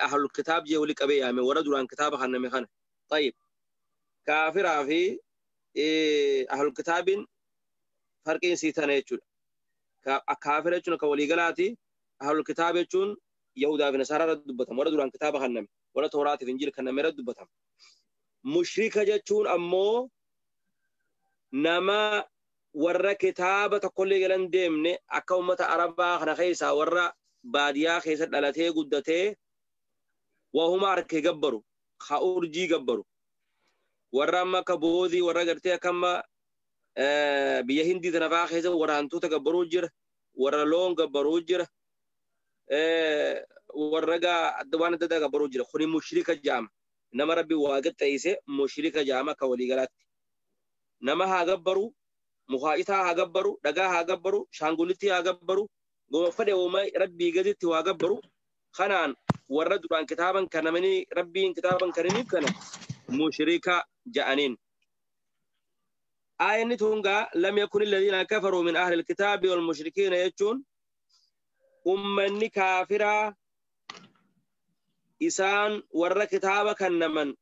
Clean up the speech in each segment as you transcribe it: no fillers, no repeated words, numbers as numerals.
Ahlul kitaab jee wali qabee yaame warra duraan kitaaba kanname kana. Tayyib. Kaafiraa fi ahlul kitaabiin farqiin sii tana jechuudha. Kaafira jechuun akka waliigalaati. Ahlul kitaab jechuun Yahudaa fi Nasaaraa irratti dubbatama. Warra duraan kitaaba kanname, warra Tooraatiif Injiil kanname irratti dubbatama. Mushrika jechuun ammoo nama warra kitaaba tokkollee jalan deemne akka ummata Arabaa kana keessaa warra baadiyaa keessa dhalatee guddatee wahuma harkee gabbaru, ka urjii gabbaru. Warra amma akka boodii warra gartee akka amma biyya Hindii tana fa'aa keessa warra hantuuta gabbaruu jira, warra loon gabbaruu jira, warra gaa waan adda addaa gabbaruu jira. Kuni mushrika jedhama. Nama Rabbi waa qixxeesse mushrika jedhama akka waliigalaatti. Nama haa gabbaru, mukaa'itaa haa gabbaru, dhagaa haa gabbaru, shaangulittii haa gabbaru, goma fedhe uuma Rabbii gaditti waa gabbaru. Kanaan warra duraan kitaaban kanamanii Rabbiin kitaaban kananiif kana mushrika ja'aniin. Aayanni tun gaa lam yakun alladhiina kafaruu min ahli alkitaabi wal mushrikiina jechuun ummanni kaafiraa isaan warra kitaaba kannaman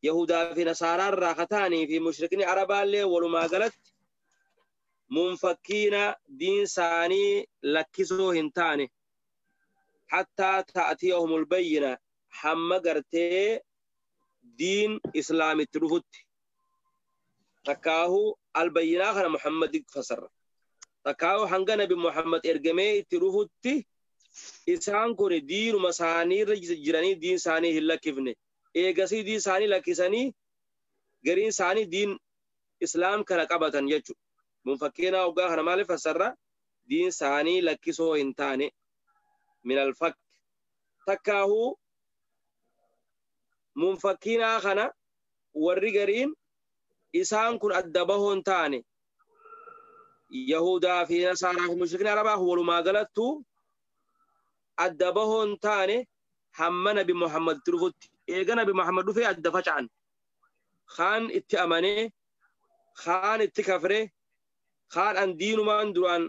Yahudaa fi Nasaaraa irraa kataanii fi mushrikni Arabaallee walumaa galatti munfakkiina diin isaanii lakkisoo hin taane hattaa ta'tiyahumul bayyina hamma gartee diin islaamitti dhufutti. Takkaahu albayyinaa kana Muhammadi fassarra. Takkaahu hanga Nabi Muhammad ergamee itti dhufutti isaan kun diinuma isaanii irra jiranii diin isaanii hin lakkifne. Eegasii diin isaanii lakkisanii gariin isaanii diin islaam kana qabatan jechuudha. Munfakkeenaa hoggaa kana maaliif fassarra? Diin isaanii lakkisoo hin taane min alfakk. Takkaahu munfakkiinaa kana warri gariin isaan kun adda bahoo hin taane Yahudaa fi Nasaaraa fi mushrikni Arabaa walumaa galattu adda bahoo hin taane hamma Nabi Muhammad dhufutti. Eega Nabi Muhammad dhufee adda faca'an. Kaan itti amanee, kaan itti kafree, kaan an diinumaan duraan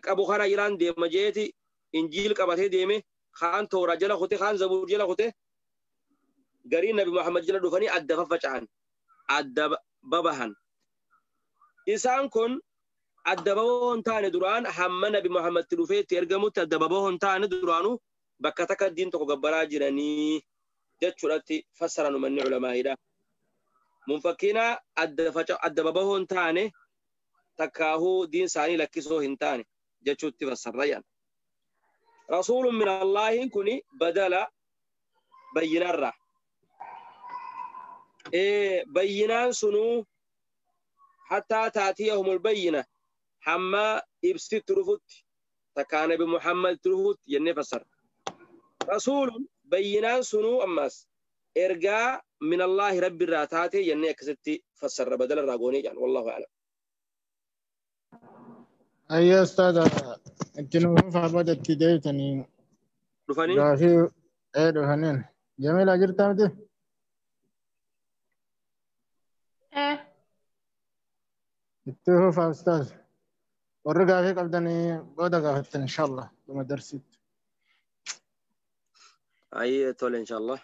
qabu kana jiraan deema jeeti Injiil qabatee deeme, kaan Tooraa jala kute, kaan Zabuur jala kute, gariin Nabi Muhammad jala dhufanii adda faffaca'an, adda babahan. Isaan kun adda bahoo hin taane duraan hamma Nabi Muhammad dhufee itti ergamutti adda bahoo hin taane duraanuu bakka takka diin tokko gabbaraa jiranii jechuudhatti fassaran uummanni ulamaa'idha. Munfakkiina adda babahoo hin taane takkaahuu diin isaanii lakkisoo hin taane jechuutti fassarra jedhan. Rasuulun min Allaahiin kuni badala bayyinarraa. Bayyinaan sunuu hattaa taatiyahumul bayyina hamma ibsitti dhufutti takkaa Nabi Muhammad dhufutti jennee fassarra. Rasuulun bayyinaan sunuu ammas ergaa min Allaahi Rabbi irraa taate jennee akkasitti fassarra badala irraa goonee jedhan. Wallahu a'lam. Ayya ustaada itti nuuf booda itti deebitanii Dhufanii? gaafii dhufaniin. Jamiila jirtaa miti? Itti fufaa ustaaz. Warri gaafii qabdanii booda gaafattan inshallah dhuma darsiitti. Ayyee tole inshallah.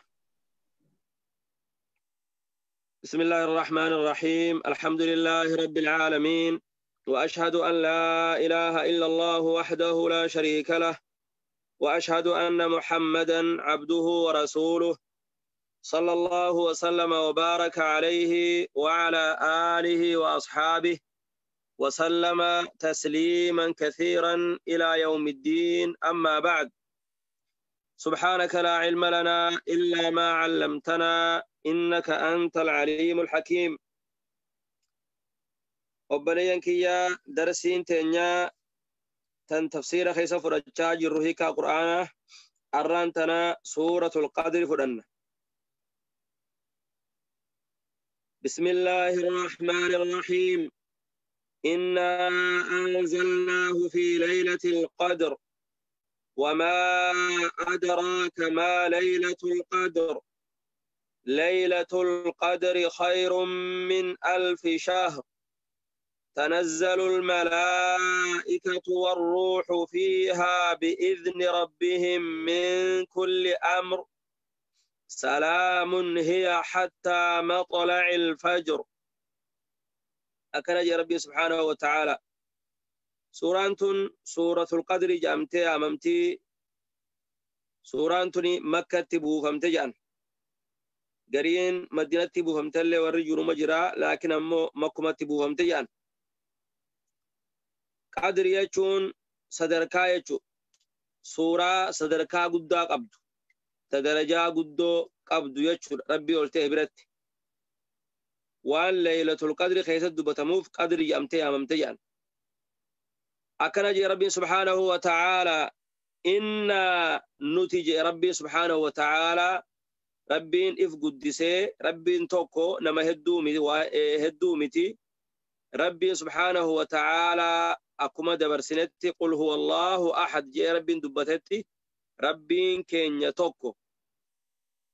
بسم الله الرحمن الرحيم. الحمد لله رب العالمين، وأشهد أن لا إله إلا الله وحده لا شريك له، وأشهد أن محمدا عبده ورسوله، صلى الله وسلم وبارك عليه وعلى آله وأصحابه وسلم تسليما كثيرا إلى يوم الدين. أما بعد، سبحانك لا علم لنا إلا ما علمتنا إنك أنت العليم الحكيم. Obboleeyyan kiyya, darsiin teenya tan tafsiira keessa fudhachaa jirru hiikaa Qur'aanaa arraan tana suuratul Qadri fudhanna. بسم الله الرحمن الرحيم. إنا أنزلناه في ليلة القدر، وما أدراك ما ليلة القدر، ليلة القدر خير من 1000 شهر، تنزل الملائكة والروح فيها بإذن ربهم من كل أمر سلام هي حتى مطلع الفجر. أكنج ربي سبحانه وتعالى. سورة سورة القدر جامتي أمامتي سورة مكة تبوفمت جان قرين مدينة تبوفمت اللي والرجل مجرى لكن أمو مكة تبوفمت جان. قدر يجون صدركا يجو سورة صدركا قدا قبض تدرجا قدو قبض يجو ربي قلته برت وان ليلة القدر خيسد دبتموف قدر يأمتي أمامتي. أكنجي ربي سبحانه وتعالى إنا نتيجي ربي سبحانه وتعالى ربين إف قدسي ربين توكو نما هدومتي ربي سبحانه وتعالى أكما دبرسنتي قل هو الله أحد جي ربين دبتتي ربين كين يتوكو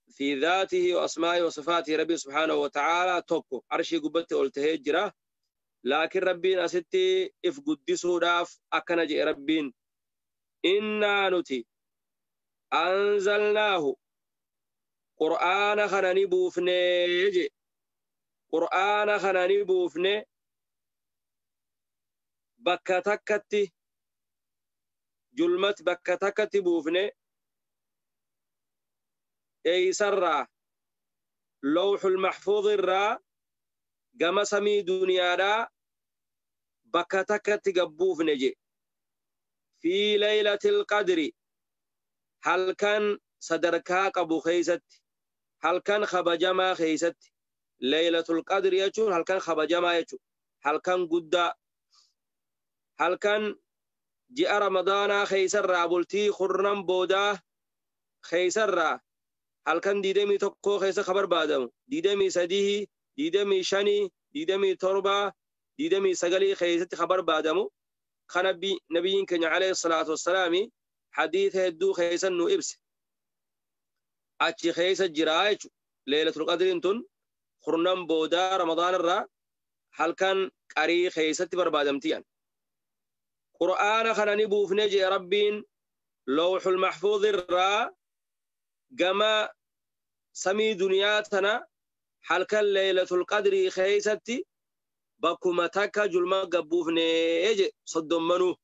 في ذاته وأسمائه وصفاته ربي سبحانه وتعالى توكو عرشي قبتي قلته جرا لكن ربين أستي إف قدسه داف أكنا جي ربين إنا نتي أنزلناه قرآن خناني بوفني جي قرآن خناني بوفني bakka takkatti julmat bakka takkatti buufne eeysarraa lawxul maxfuud irraa gama samii duniyaadhaa bakka takkatti gabbuufne je fi laylatil qadri halkan sadarkaa qabu keeysatti halkan kabajamaa keeysatti laylatul qadri jechuun halkan kabajamaa jechuu halkan guddaa halkan ji'a ramadaanaa keeysarraa bultii kurnan boodaa keeysarraa halkan 21 keessa ka barbaadamu 23 25 27 29 keessatti ka barbaadamu kan nabiyyiin keenya alayhi salaatu wassalaami hadiisa hedduu keeysan nu ibse achi keeysa jiraa jechu leelatul qadriin tun kurnan boodaa ramadaanarraa halkan qarii keeysatti barbaadamtiyan. قرآن خناني بوفني جي ربين لوح المحفوظ الرا جما سمي دنياتنا حلك الليلة القدر خيستي بكما تكا جلما قبوفني جي صدمنو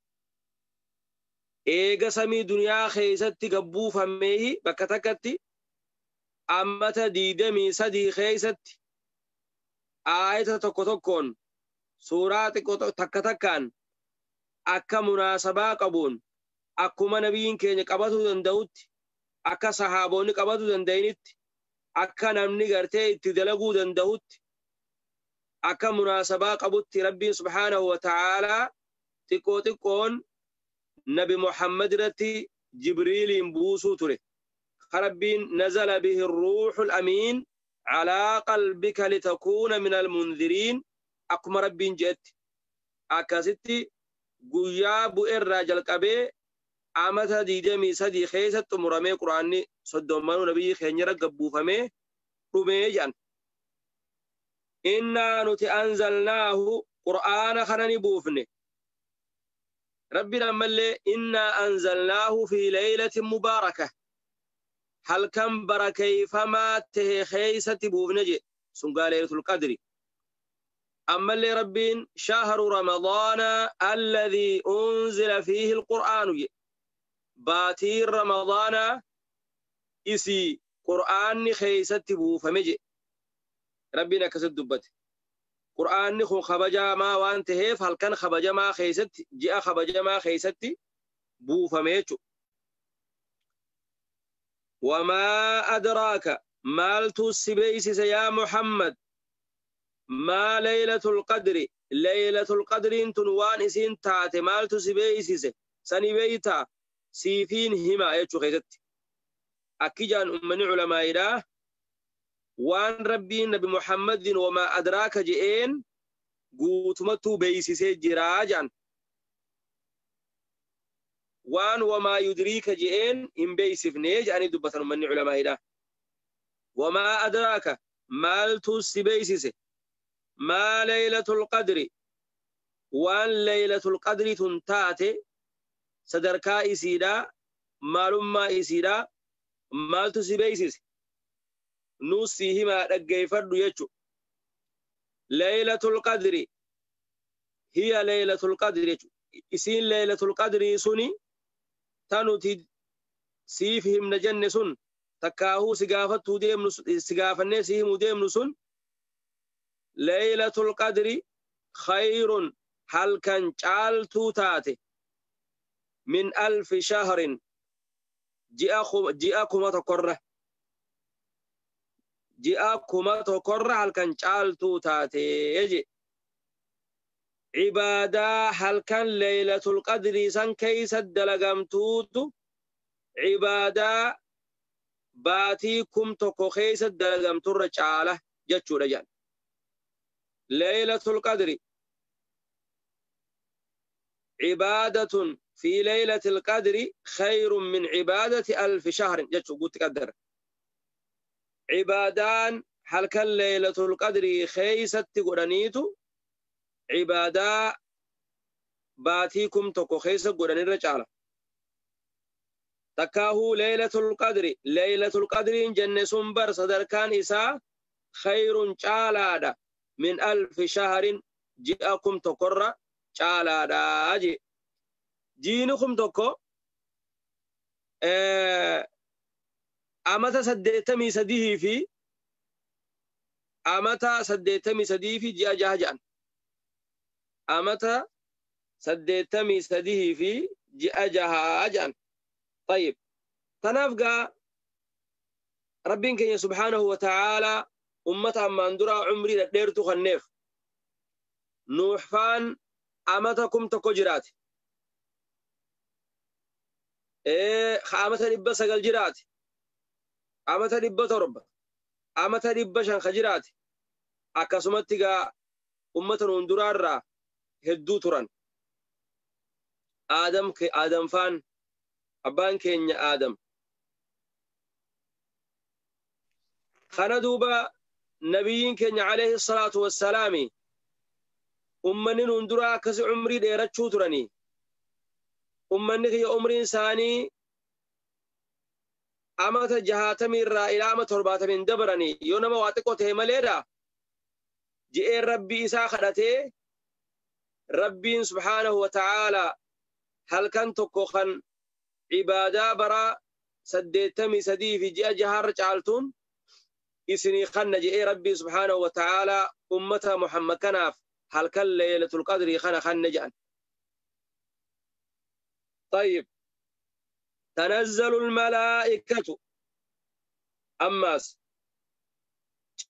إيغا سمي دنيا خيستي قبوفا ميه بكتكتي أمتا ديدمي سدي خيستي آية تكوتكون سورة تكتكان akka munaasabaa qabuun akkuma nabiyyiin keenya qabatuu danda'utti akka sahaabonni qabatuu danda'initti akka namni gartee itti dalaguu danda'utti akka munaasabaa qabutti rabbiin subhaanahu wa ta'aalaa xiqqoo xiqqoon nabi Muhammad irratti Jibriiliin buusuu ture. Rabbiin nazala bihi ruuxul amiin calaa qalbika litakuuna min almunziriin akkuma rabbiin je'etti akkasitti guyyaa bu'eerraa jalqabee amata 23 keessatti xumuramee quraanni 30 nabiyyi keenya irra gabbuufamee dhumee jedhan. Innaa nuti anzalnaahu qur'aana kana ni buufne. Rabbiin ammallee innaa anzalnaahu fi laylatin mubaaraka halkan barakeeyfamaa tahe keeysatti buufne jedhe sun gaa laylatul qadri. أما اللي ربين شهر رمضان الذي أنزل فيه القرآن باتير رمضان إسي قرآن خيست بوفمجي ربنا كسد دبت قرآن خو خبجا ما وانت هيف هل كان خبجا ما خيست جاء خبجا ما خيست بوفمجي وما أدراك مالتو السبيس يا محمد ما ليلة القدر ليلة القدر تنوان إسين تاتي مالتو سبيسيس سني بيتا سيفين هما يجو خيزت أكيجان أمني علماء إله وان ربي نبي محمد وما أدراك جئين قوتمتو بيسيس جراجان وان وما يدريك جئين إن بيسفنيج أني دبتن أمني علماء إله وما أدراك مالتو سبيسيس ما ليلة القدر Waan Laylatul Qadrii tun taate, sadarkaa isiidha, maalummaa isiidha, maaltu si beeksise? Nuus si himaa, dhaggeeffadhu jechu. Laylatul Qadri, hiya Laylatul Qadri jechu. Isiin Laylatul Qadrii suni tanuti siif himna jenne sun, takkaahuu si gaafattuu deemnu, si gaafannee si himuu deemnu sun, Laylatul Qadri khayrun, halkan caaltuu taate, min alfi shahrin, ji'a 1000rra, ji'a 1000rra halkan caaltuu taate je. Cibaadaa halkan Laylatul Qadrii san keeysa dalagamtuutu cibaadaa baatii 1000 keeysa dalagamturra caala jechuudha jedhan. Laylatul Qadri, عبادة في ليلة القدر خير من عبادة 1000 شهر جتشو قلت قدر. عبادان halkan Laylatul Qadrii keeysatti godhaniitu cibaadaa baatii 1000 keessa godhanirra caala. Takkaahuu Laylatul Qadri, Laylatul Qadriin jenne sun bar sadarkaan isaa khayrun, caalaadha, min alfi shahrin, ji'a 1000rra caalaadha je. Jiini 1000 amata 83 fi amata 83 fi ji'a 6 jedhan. Amata 83 fi ji'a 6 jedhan. طيب، tanaaf gaa Rabbiin keenya subhaanahu wa ta'aalaa ummata ammaan duraa umrii dhadheertu kanneef. Nuuxfaan amata 1000 jiraate, amata 900 jiraate, amata 700, amata 500 ka jiraate. Akkasumatti gaa ummata nuun duraarraa hedduu turan. Aadam, Aadam faan, abbaan keenya Aadam kana. Duuba nabiyyiin keenya alayhi salaatu wassalaami, ummanni nuun duraa akkasi umrii dheerachuu turanii, ummanni kiyya umriin isaanii amata 60 irraa ilaa ama 70 dabaranii yoo nama waa xiqqoo ta'e maleedha je'een. Rabbii isaa kadhatee, Rabbiin subhaanahu wa ta'aalaa halkan tokko kan cibaadaa bara 83 fi ji'a jaharra caaltuun isinii kanna je'ee, Rabbii subhaanahu wa ta'aalaa ummata Muhammad kanaaf halkan Laylatul Qadrii kana kanna je'an. طيب، تنزل الملائكة، ammas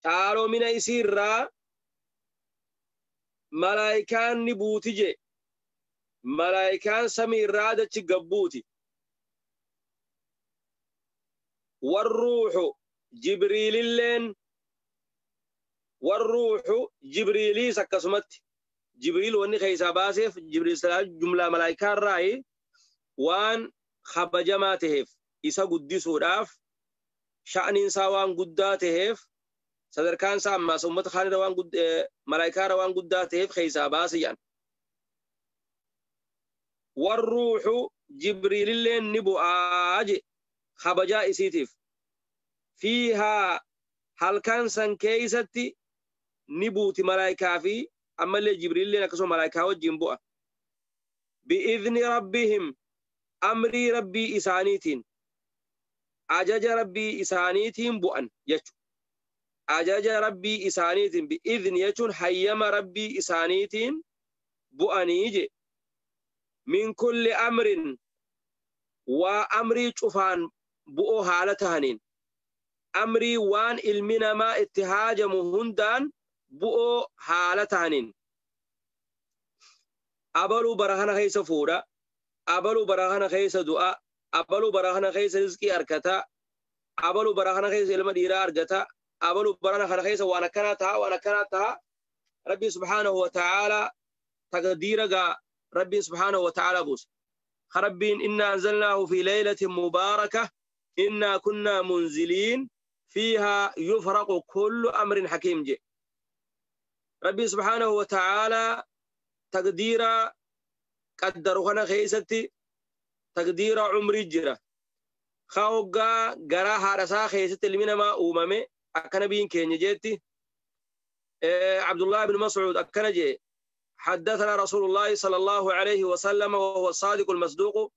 caalomina isiirraa malaayikaan ni buuti je. Malaayikaan samiirraa dachi gabbuuti. والروح, Jibriililleen, والروح, Jibriiliis akkasumatti. Jibriil wanni keessaa baaseef, Jibriil jumlaa malaayikaarraayi waan kabajamaa taheef, isa guddisuudhaaf, sha'niin isaa waan guddaa taheef, sadarkaan isaa ammaas ummata kaanirra waan malaayikaarra waan guddaa taheef keessaa baase jedhan. والروح, Jibriililleen ni bu'aa je kabajaa isiitiif. فيها, halkan san keeysatti ni buuti malaayikaa fi ammallee Jibriilleen akkasuma malaayikaa wajjin bu'a. بإذن ربهم, amrii Rabbii isaaniitiin, ajaja Rabbii isaaniitiin bu'an jechu. Ajaja Rabbii isaaniitiin, بإذن jechuun hayyama Rabbii isaaniitiin bu'anii je. من كل أمر, waa amrii cufaan bu'oo haala tahaniin, amrii waan ilmi namaa itti haajamu hundaan bu'oo haala tahaniin. Abaluu bara kana keessa fuudha, abaluu bara kana keessa du'a, abaluu bara kana keessa rizqii argata, abaluu bara kana keessa ilma dhiiraa argata, abaluu bara kana keessa waan akkanaa ta'a, waan akkanaa ta'a. Rabbi subhaanahu wa ta'aalaa taqdiira gaa Rabbi subhaanahu wa ta'aalaa buusa. Rabbiin إنا أنزلناه في ليلة مباركة إنا كنا منذرين فيها يفرق كل أمر حكيم je. Rabbi subhaanahu wa ta'aalaa. Taqdiira qaddaru kana keessatti taqdiira umrii jira. Ka hoggaa garaa haadha isaa keessatti ilmi namaa uumame akka nabiin keenya jeetti. Abdullah ibn Mas'ud akkana jee: حدثنا رسول الله صلى الله عليه وسلم وهو الصادق المصدوق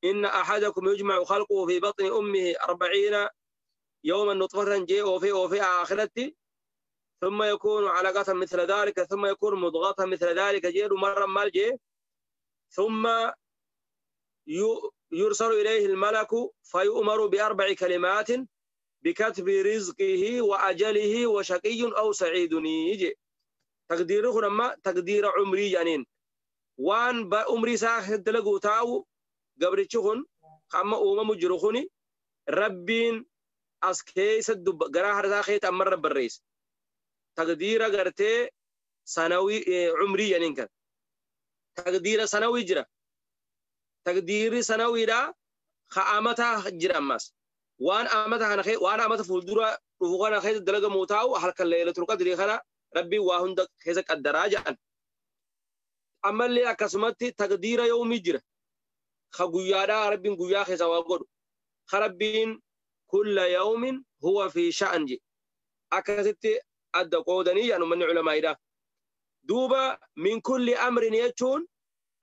إن أحدكم يجمع خلقه في بطن أمه 40 يوما نطفة جاء في آخرته، ثم يكون علقة مثل ذلك، ثم يكون مضغة مثل ذلك جيل مرة مال جي، ثم يرسل إليه الملك فيؤمر ب4 كلمات بكتب رزقه وأجله وشقي أو سعيد. يجي تقديره لما تقدير عمري يعني وان بعمري ساخد دلقو تاو قبرتشون خما أمم جرخوني ربين أسكيس الدب جراح رزاخيت أمر رب الرئيس تقدير قرتي سنوي عمري يعني كان تقدير سنوي جرا تقدير سنوي دا خامتها جرا ماس وان أمتها أنا خي وان أمتها فولدورا رفقنا خيط الدلقة موتاو حلقة الليلة القدر خنا ربي واهند خيزك الدراجة. أما اللي أكسمتي تقدير يومي جرا خجويا ربي جويا خيزا وقول خربين كل يوم هو في شأن جي أكستي أدى قودني يعني من علماء دا دوبا من كل أمر يجون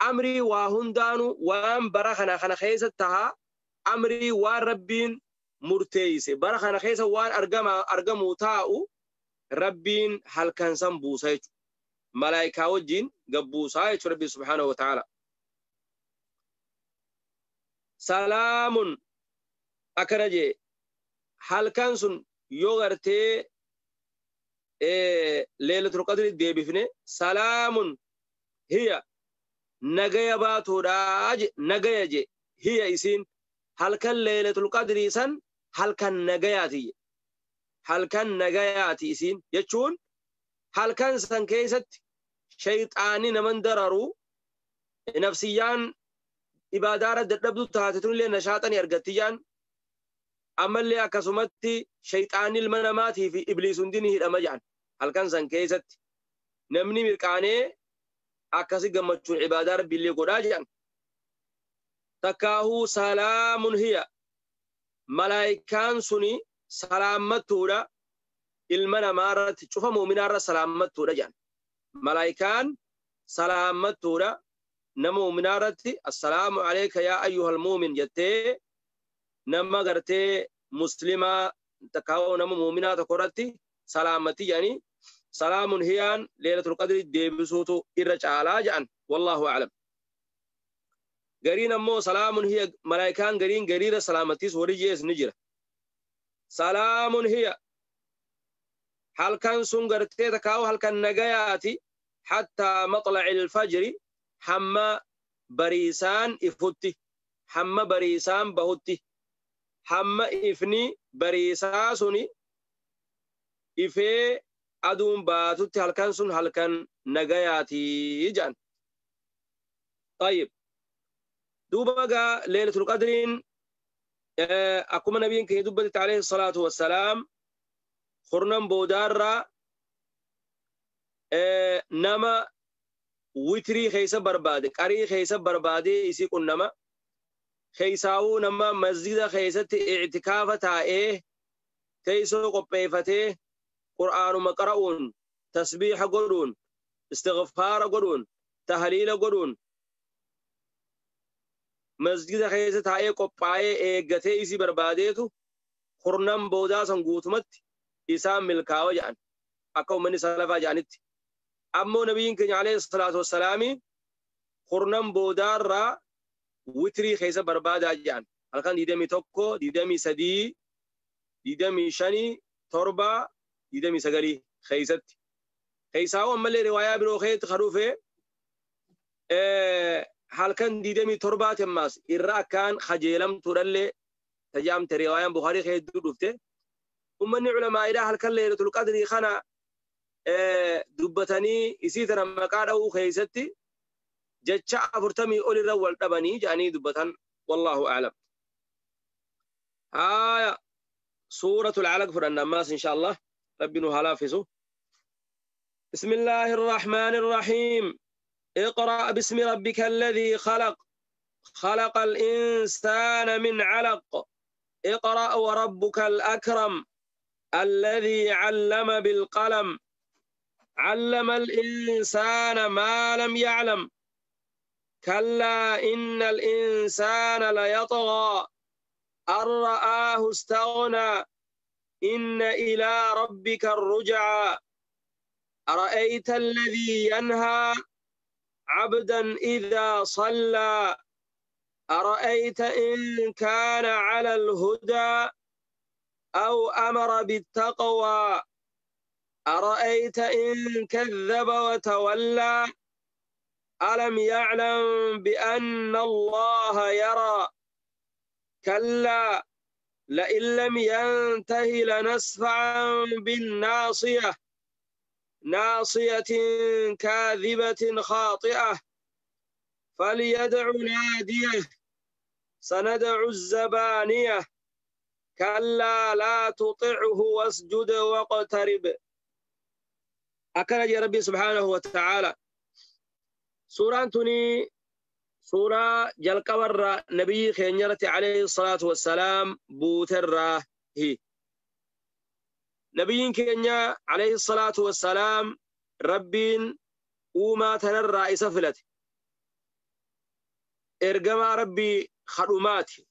أمري وهندانو وان برخنا خنا خيزتها أمري وربين مرتيس برخنا خيزة وان أرجمو تاو ربين هل كان سنبوسا ملائكة وجين قبوسا ربي سبحانه وتعالى. سلام أكرجي هل كان سن يوغرتي ليلة القدر ديبفني سلام هي نجايا باتو راج نجايا جي هي إسين هل كان ليلة القدر سن هل كان نجاياتي هل كان نجاياتي إسين يجون هل كان سن كيست شيطاني نمن دررو نفسيان إبادارة دبدو تهاتتون لي نشاطني أرغتيان أما اللي أكسمتي شيطاني المناماتي في إبليس دينه الأمجان هل كان سن كيست نمني مركاني أكاسي قمتشون عبادة ربي اللي قراجان تكاهو سلام هي ملايكان سني سلامتورا المنامارة شوف مؤمنارة سلامتورا جان ملايكان سلامتورا نمو منارتي السلام عليك يا أيها المؤمن جتي نما غرتي مسلمة تكاو نمو مؤمنة تقرتي سلامتي يعني سلام هيان ليلة القدر ديبسوتو إرجع على جان والله أعلم. غرين مو سلام هي ملائكان غرين غريرة سلامتي سوري نجرة سلام هي هل كان سنغرتي تكاو هل كان نجاياتي حتى مطلع الفجر حما بريسان إفتي حما بريسان بهتي حما إفني بريساسوني إفي أدوم باتوتي هل كان سن هل كان نجاياتي جان. طيب دوبا ليلة القدر أكما نبيين كي دبت عليه الصلاة والسلام خرنم بودارا نما وتري خيسة بربادة قري خيسة بربادة إسي كن نما خيساو نما مسجد خيسة اعتكافة إيه تيسو قبيفته قرآن مقرؤون تسبيح قرون استغفار قرون تهليل قرون مسجد خيسة تايه قبايه إيغته إسي بربادته خرنم بودا سنقوتمت إسام ملكاو جان أكو من سلفا جانت أمو نبيين كن عليه الصلاة والسلام خرنم بودار وتري خيسة بربادة جان هل ديدمي توكو ديدمي سدي ديدمي شني تربة ديدمي سغري خيست خيساو أما اللي رواية برو خيت خروفه هل كان ديدمي تربة تماس إرا كان خجيلم ترلي تجام ترواية بخاري خيت دوفته ومن علماء إلى هل كان ليلة القدر خنا دبتني إسيتنا مقاله خيستي جتشا أفرتمي أولي الأول تبني جاني دبتن والله أعلم. آية سورة العلق فرنا الناس إن شاء الله ربنا هلافسه. بسم الله الرحمن الرحيم. اقرأ باسم ربك الذي خلق خلق الإنسان من علق اقرأ وربك الأكرم الذي علم بالقلم علم الإنسان ما لم يعلم كلا إن الإنسان ليطغى أن رآه استغنى إن إلى ربك الرجعى أرأيت الذي ينهى عبدا إذا صلى أرأيت إن كان على الهدى أو أمر بالتقوى أرأيت إن كذب وتولى ألم يعلم بأن الله يرى كلا لئن لم ينته لنسفعا بالناصية ناصية كاذبة خاطئة فليدع ناديه سندع الزبانية كلا لا تطعه واسجد واقترب. أكن يا ربي سبحانه وتعالى. سورة تني سورة جلقبر نبي خينيرة عليه الصلاة والسلام بوتر هي نبي كينيا عليه الصلاة والسلام ربين وما تنرى إسفلت إرجما ربي خدوماتي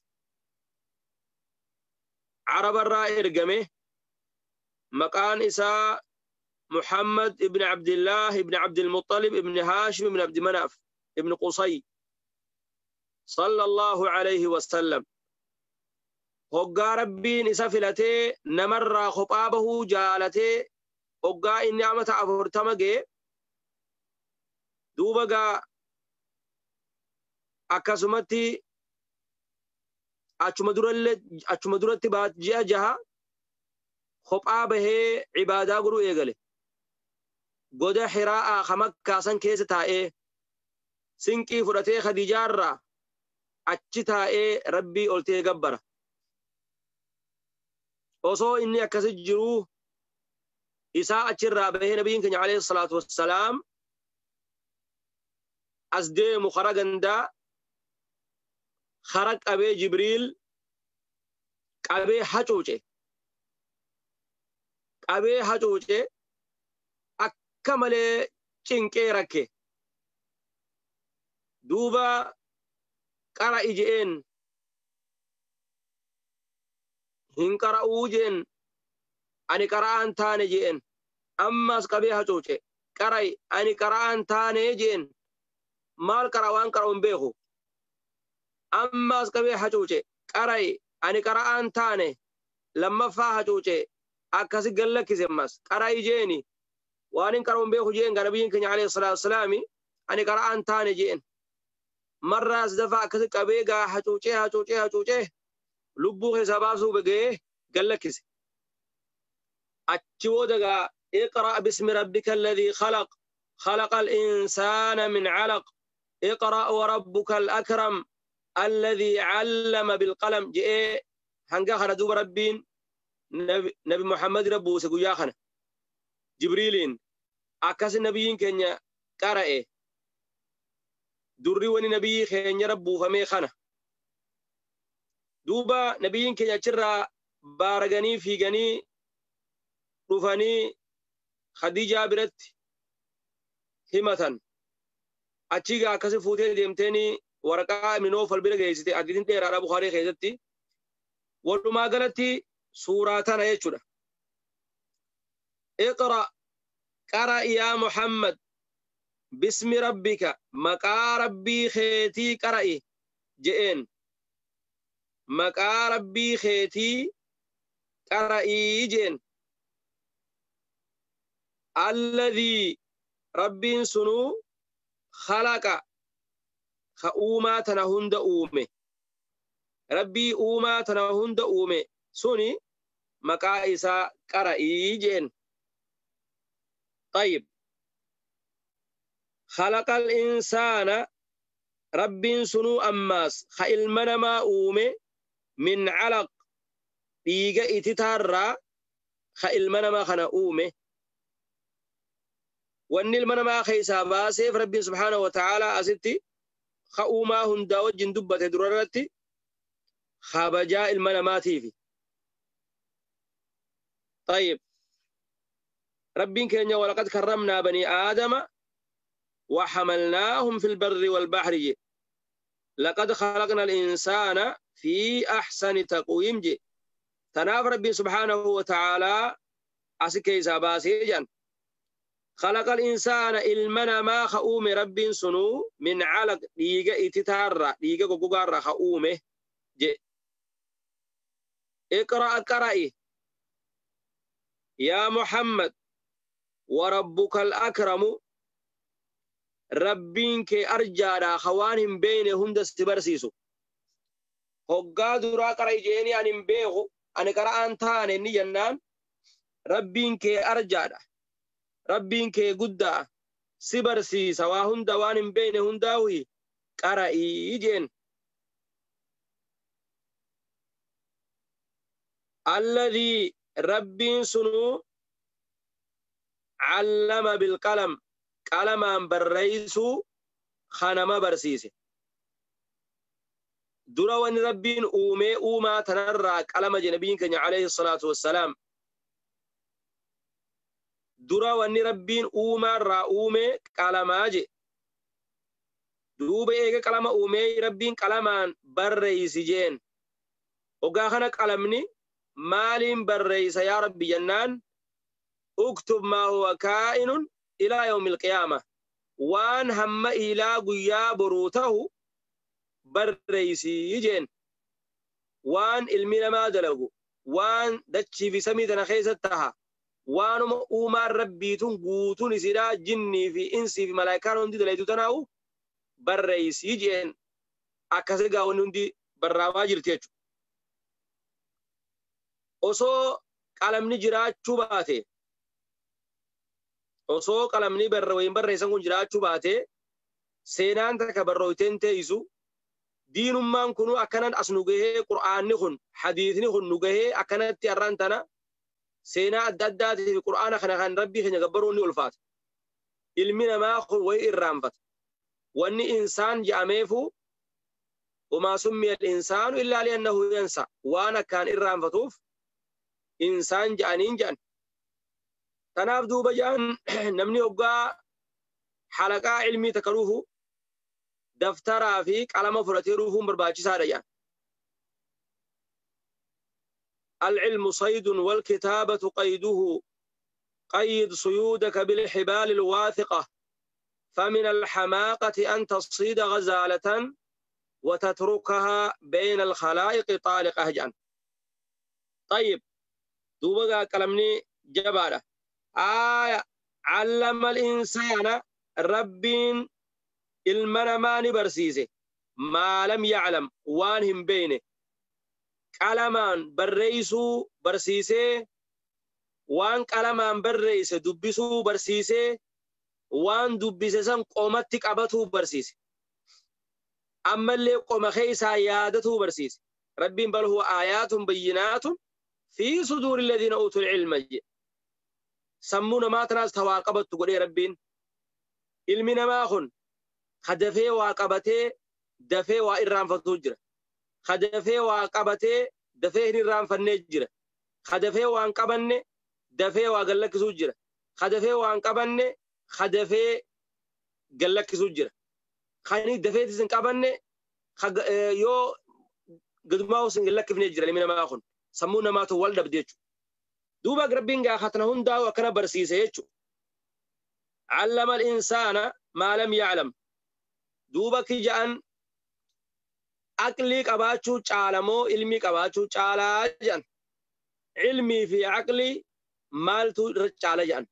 عرب الرا إرجمه مكان إساء محمد ابن عبد الله ابن عبد المطلب ابن هاشم ابن عبد مناف ابن قصي صلى الله عليه وسلم. هقا ربي نسفلته نمر خطابه جالته هقا إني عمت أفرتمجي دوبا أكاسمتي أچمدرت بات جاء جها خطابه عبادة قرو إيغالي قد حراء خمك كاسن كيس تائه سنكي فرته خديجة achi taa'ee rabbii oltee gabbara. Osoo inni akkasi jiruu isaa achirraa bahee nabiyyiin keenya alayhi salaatu wassalaam as deemu kara gandaa kara qabee Jibriil qabee hacuuce. Qabee hacuuce akka malee cinqee rakke. Duuba qara'i je'een hin qara'uu je'en ani qara'aan taane je'en ammas qabee hacuuce qara'i ani qara'aan taane je'en maal qara waan qara'u hin beeku ammas qabee hacuuce qara'i ani qara'aan taane lammaffaa hacuuce akkasi gallakkise ammas qara'i je'eni waan hin qara'u hin beeku je'en gara nabiyyiin keenya alayhi salaatu wassalaami ani qara'aan taane je'en مرة دفع كذا قبيجا حچوچه حچوچه حچوچه لبو حساباسو بجه قال أتشو دغا اقرأ باسم ربك الذي خلق خلق الإنسان من علق اقرأ وربك الأكرم الذي علم بالقلم جاء هنگا خنا دوب ربين نبي محمد ربو سغيا خنا جبريلين أكاس النبيين كنيا قرأ durri wani nabiyyi keenya rabbuufamee kana duuba nabiyyiin keenya achirraa baaraganii fiiganii dhufanii Khadiijaa biratti himatan achigaa akkasi fuutee deemteenii waraqaa ibn Nawfal bira geessite hadiisin dheeraadha Bukhaarii keessatti walumaa galatti suuraa tana jechuudha. Iqra qara'i yaa Muhammad باسم ربك مقا ربي خيتي قرأي جئن مقا ربي خيتي قرأي جئن الذي ربي سنو خلق خؤوما تنهند أومي ربي أوما تنهند أومي سني مقا إسا قرأي جئن. طيب خلق الإنسان رب سنو أماس خيل منما أومي من علق إيجا إتتارا خيل منما خنا أومي. Wanni ilma namaa keessaa baaseef Rabbiin subhaanahu wa ta'aalaa asitti ka'uumaa hundaa wajjin dubbate dura irratti kabajaa ilma namaatiifi. طيب ربين كينيا ولقد كرمنا بني آدم وحملناهم في البر والبحر لقد خلقنا الإنسان في أحسن تقويم جي. تناف ربي سبحانه وتعالى أسكي ساباسيجا خلق الإنسان إلمنا ما خؤوم رب سنو من علق ديغا إتتارا ديغا قوغارا خؤومه جي. اقرأ قرأي يا محمد وربك الأكرم ربينك أرجانا خوانهم بينهم دست برسيسو هقا درا قرأي جيني أن بيغو أن قرآن تاني نجنان ربينك أرجانا ربينك قدا سبرسيس وهم دوان بينهم داوي قرأي جين الذي ربين سنو علم بالقلم قلما برئيسو خانما برسيسي دروان ربين أومي أوما تنرى قلم جنبين كان عليه الصلاة والسلام دروان ربين أوما را أومي قلما جي دوب إيغا قلما أومي ربين قلما برئيسي جين وقاخنا قلمني مالين برئيس يا ربي جنان اكتب ما هو كائن إلى يوم القيامة وان هم إلى قيا بروته برئيسي جين وان المين ما دلقو وان دتشي في سميتنا خيستها وان أوما ربي تنقوتون سيدا جني في إنسي في ملايكان دي دليتو تناو برئيسي جين أكاسيقا ونندي براواجر تيجو osoo qalamni jiraachuu baate osoo qalamni barreewwan barreessan kun jiraachuu baate seenaan takka barreewteen teessu diinummaan kunu akkanan as nu gahee qur'aanni kun hadiisni kun nu gahee akkanatti arraan tana seenaa adda addaatii fi qur'aana kana kan rabbii keenya gabbaruun ni ulfaata ilmi namaa kun wayi irraanfata wanni insaan jedhameefu وما سمي الإنسان إلا لأنه ينسى وأنا كان إرانفتوف إنسان جانين جان تناف دوبا جان نمني أبقى حلقة علمي تكروه دفتر في قلم فرتيروه مرباجي ساريا العلم صيد والكتابة قيده قيد صيودك بالحبال الواثقة فمن الحماقة أن تصيد غزالة وتتركها بين الخلائق طالقة جان. طيب دوبا كلامني جبارة آية علم الإنسان ربين المنمان برسيسه ما لم يعلم وانهم بينه قلمان برئيسو برسيسه وان قلمان برئيسه دبسو برسيسه وان دبسه سن قومتك أبتو برسيسه أما اللي قوم خيسا يادته برسيسه ربين بل هو آيات بينات في صدور الذين أوتوا العلم سمونا ما تناس تواقبت تقول ربين علمنا ما خن خدفه واقبته دفه وإرام فتوجر خدفه واقبته دفه إرام فنجر خدفه وانقبن دفه وقلك سوجر خدفه وانقبن خدفه قلك سوجر خاني دفه تسنقبن يو قدما وسنقلك فنجر علمنا ما خن سمونا ما تولد بديتشو دوبا ربين قاختنا هندا وكنا برسيسه يجو علم الإنسان ما لم يعلم دوبا كيجان عقلي قباچو چالمو علمي قباچو چالا جان علمي في عقلي مالتو چالا جان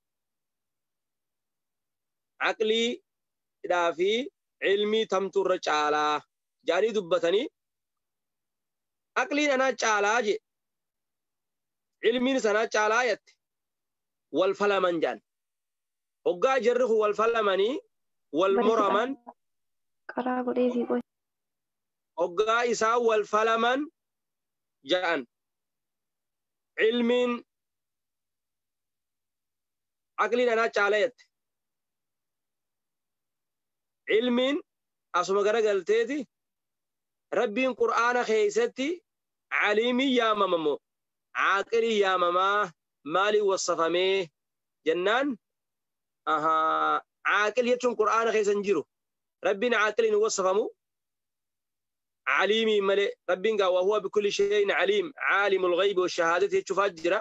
عقلي دا في علمي تمتو رچالا جاري دبتني عقلي انا چالا جي علمي سنا چالا يت والفلمن جان وقا جرخ والفلمني والمرمن وقا إسا والفلمن جان علم عقلي أنا چالا يت Cilmiin asuma garagalteeti Rabbiin Qur'aana keessatti caliimii yaamamamoo caaqilii yaamamaa maaliin wassafamee jennaan caaqil jechuun Qur'aana keessa hin jiru. Rabbiin caaqiliin wassafamu caliimii malee Rabbiin gaa wahuwa bikulli shay'in caliim caalimul ghaybi washahaadati jechuufaa jira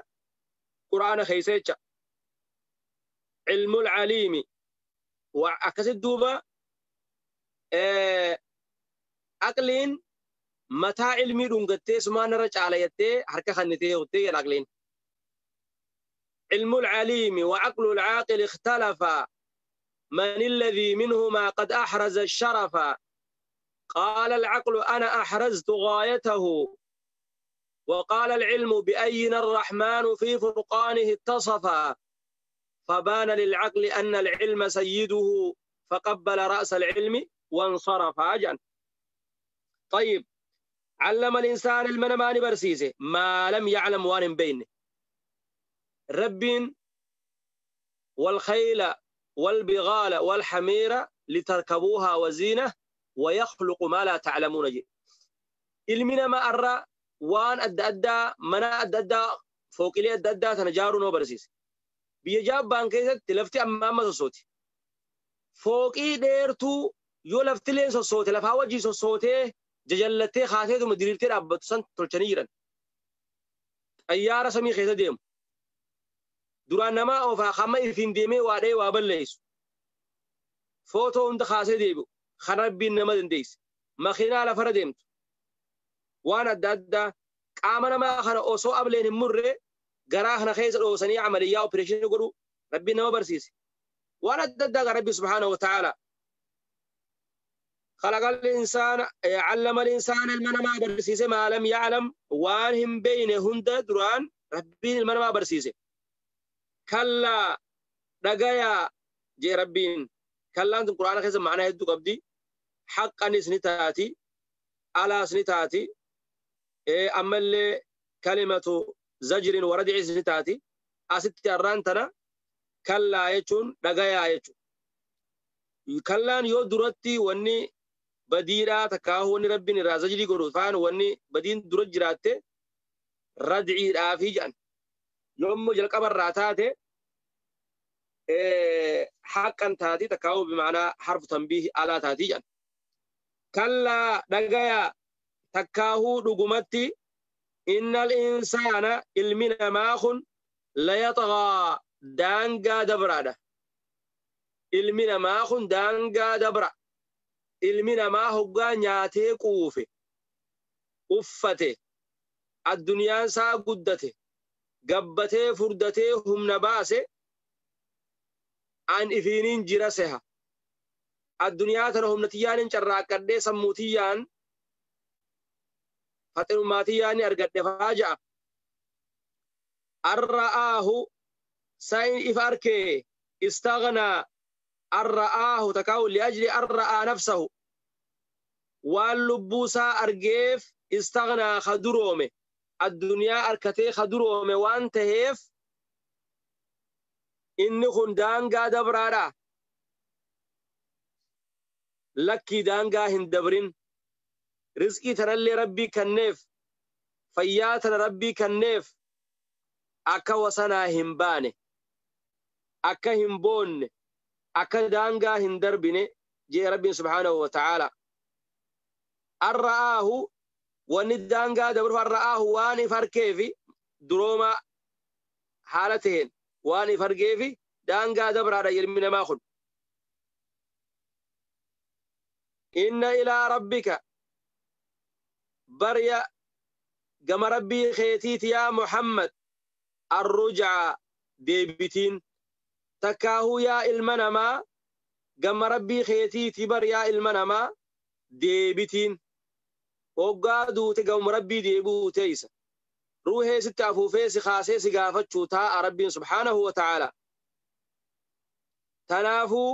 Qur'aana keessa jecha. Cilmul caliimi akkasit duuba aqliin mataa ilmii dhungattee sumaan irra caala jettee harka kannitee hottee jedha aqliin. علم العليم وعقل العاقل اختلفا من الذي منهما قد أحرز الشرف قال العقل أنا أحرزت غايته وقال العلم بأين الرحمن في فرقانه اتصفا فبان للعقل أن العلم سيده فقبل رأس العلم وانصرف أجل. طيب علم الإنسان المنمان برسيسه ما لم يعلم وان بينه رب والخيل والبغال والحمير لتركبوها وزينة ويخلق ما لا تعلمون جي. ilmi ما أرى وان أدى أدى منا أدى أدى فوق إلي أدى أدى تنجارو نو برسيس بيجاب بانكيسة تلفتي أمام صوتي فوقي ديرتو يو لفتي لين صوتي لفها وجي صوتي ججلتي خاتي مديرتي رابطو سن تلچنيرن أيارة سمي خيسة ديم duraan namaa oofaa hamma ifiin deemee waa dha'ee waa balleessu. Footoo hunda kaasee deebi'u. Kan Rabbiin nama dandeesse. Makiinaa lafarra deemtu. Waan adda addaa qaama namaa kana osoo ableen hin murree garaa kana keessa dhoosanii amaliyyaa opereeshinii godhu Rabbiin nama barsiise. Waan adda addaa Rabbi subhaanahu wa ta'ala. خلق الإنسان علم الإنسان المنما برسيسه ما لم يعلم وان هم بينه هند دران ربين المنما برسيسه. كلا دغايا جي ربين كلا انت القران خيس معناه يدو قبدي حقا سنتاتي على سنتاتي اما اللي كلمه زجر وردع سنتاتي اسيت ارانتنا كلا يچون دغايا يچون كلان يو درتي وني بديرا تكاهو وني ربين رازجري غدو فان وني بدين درت جراته ردعي رافي جان يوم جلقب الراتات حقا تاتي تكاو بمعنى حرف تنبيه على تاتي جان. كلا دغايا تكاهو دغمتي إن الإنسان المنا ماخن لا يطغى دانغا دبرادا المنا ماخن دانغا دبرا المنا ما هوغا نياتي قوفه أفته الدنيا سا قدته gabbatee furdatee humna baase an ifiinin jira seha addunyaa tana humna tiyyaanin carraaqqadhee sammuu tiyyaan faxinummaa tiyyaan argadhe faa ja'a arra'aahu sa'in if arkee istagnaa arra'aahu takaahu liajli arra'aa nafsahu waan lubbuusaa argeef istagnaa kaduroome الدنيا أركتي خدرو موان تهيف إني خن دانغا دبرارا لكي دانغا هندبرين رزقي ترلي ربي كنيف فياتر ربي كنيف أكا وسنا همباني أكا همبون أكا دانغا هندربيني جي ربي سبحانه وتعالى الرآه وندانغا دبر فرآه واني فركيفي دروما حالتين واني فركيفي دانغا دبر على يلمنا ماخن إن إلى ربك بريا قم ربي خيتيت يا محمد الرجع ديبتين تكاهو يا المنما قم ربي خيتيت بريا المنما ديبتين hoggaa duute gama rabbii deebi'uu teessa ruuhee sitti afuufee si kaasee si gaafachuu taa'a rabbiin subhaanahu wa ta'aala. Tanaafuu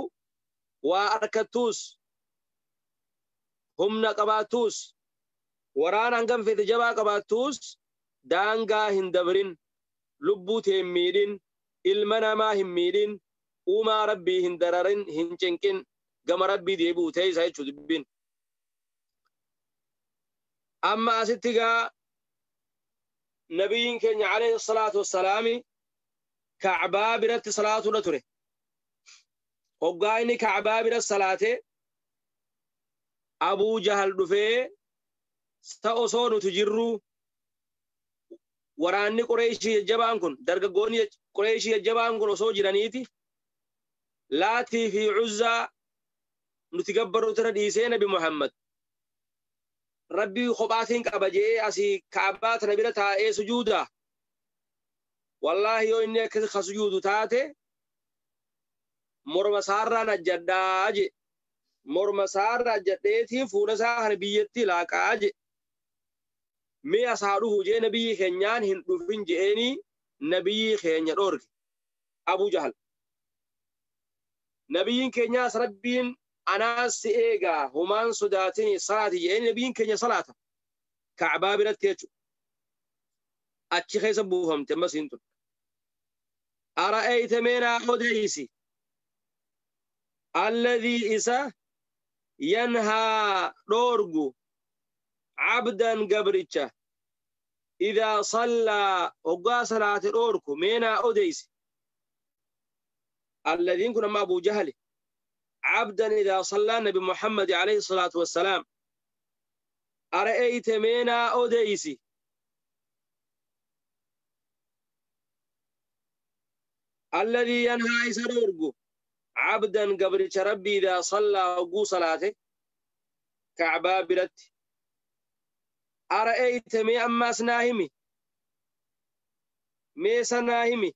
waa arkattuus humna qabaattuus waraana hangam fete jabaa qabaattuus daangaa hin dabrin lubbuu tee hin miidhin ilma namaa hin miidhin uumaa rabbii hin dararin hin cinqin Gama Rabbii deebi'u teeysa jechuu dubbiin. Amma asitti gaa nabiyyiin keenya alayhi salaatu wassalaami Kacbaa biratti salaatuudha ture. Hoggaa inni Kacbaa bira salaate Abuu Jahal dhufee sa osoo nuti jirru waraanni Qureeshii jajjabaan kun dargaggoonni Qureeshii jajjabaan kun osoo jiraniiti Laatii fi Uzzaa nuti gabbarru tana dhiisee Nabi Muhammad Rabbii kophaatiin qaba je'ee asii Ka'abaa tana bira taa'ee sujuuda. Wallaahi yoo inni akkasi ka sujuudu taate morma isaarraan ajjadhaa je. Morma isaarra ajjadheetiin fuula isaa kana biyyatti laaqaa je. Mee as haa dhufu jee nabiyyi keenyaan hin dhufin je'eenii nabiyyi keenya dhoorge. Abuu Jahal. Nabiyyiin keenyaas Rabbiin anaas si eegaa humaan sodaatini salaati je'een nabiyyiin keenya salaata. Ka'baa biratti jechuudha. Achi keessa buufamte ammas hin tun. Ara'ayta meenaa odeysi. Alladhii isa yanhaa dhoorgu abdan gabricha idaa sallaa hoggaa salaate dhoorku meenaa odeysi. Alladhiin kun amma Abuu Jahali. Abdan idaa sallaa Nabi Muhammad alayhi salaatu wassalaam. Ara'ayta meenaa odeysi. Alladhii yanhaa isa dhoorgu abdan gabricha Rabbii idaa sallaa hogguu salaate Ka'baa biratti. Ara'ayta mee ammaas naa himi. Mee sanaa himi.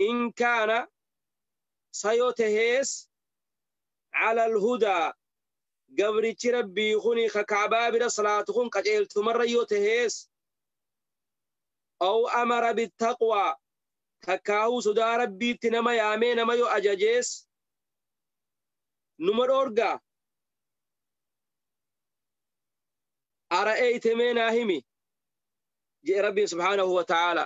In kaana sayoo tahees cala alhudaa gabrichi Rabbii kuni ka Ka'baa bira salaatu kun qajeeltumarra yoo tahees aw amara bittaqwaa takkaahuu sodaa Rabbiitti nama yaamee nama yoo ajajees numa dhoorgaa. Ara'ayta mee naa himi jee Rabbiin subhaanahu wa ta'aala.